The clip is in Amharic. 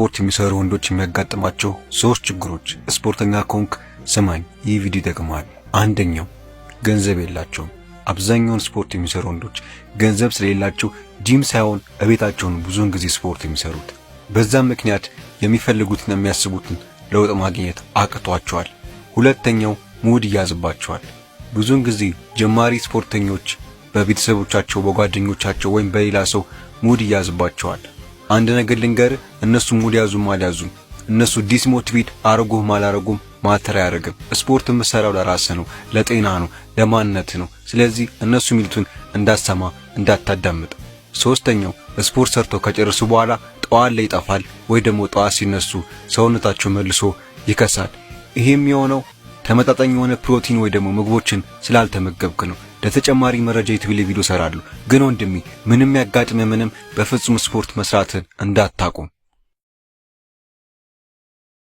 ስፖርት የሚሰሩ ወንዶች የሚያጋጥማቸው ሶስት ችግሮች። ስፖርተኛ ከሆንክ ስማኝ፣ ይህ ቪዲዮ ይጠቅምሃል። አንደኛው ገንዘብ የላቸውም። አብዛኛውን ስፖርት የሚሰሩ ወንዶች ገንዘብ ስለሌላቸው ጂም ሳይሆን እቤታቸውን ብዙውን ጊዜ ስፖርት የሚሰሩት። በዛም ምክንያት የሚፈልጉትን የሚያስቡትን ለውጥ ማግኘት አቅቷቸዋል። ሁለተኛው ሙድ ይያዝባቸዋል። ብዙውን ጊዜ ጀማሪ ስፖርተኞች በቤተሰቦቻቸው፣ በጓደኞቻቸው ወይም በሌላ ሰው ሙድ ይያዝባቸዋል። አንድ ነገር ልንገር፣ እነሱ ሙድ ያዙም አልያዙም፣ እነሱ dismotivate አረጉህም አላረጉም matter አያደርግም። ስፖርት የምትሰራው ለራስህ ነው፣ ለጤና ነው፣ ለማንነት ነው። ስለዚህ እነሱ የሚሉትን እንዳትሰማ፣ እንዳታዳምጥ። ሶስተኛው ስፖርት ሰርተው ከጨረሱ በኋላ ጠዋት ላይ ይጠፋል ወይ ደግሞ ጠዋት ሲነሱ ሰውነታቸው መልሶ ይከሳል። ይሄም የሆነው ተመጣጣኝ የሆነ ፕሮቲን ወይ ደግሞ ምግቦችን ስላልተመገብክ ነው። ለተጨማሪ መረጃ ዩቲዩብ ላይ ቪዲዮ እሰራለሁ። ግን ወንድሜ፣ ምንም ያጋጥምህ ምንም በፍጹም ስፖርት መስራትን እንዳታቆም።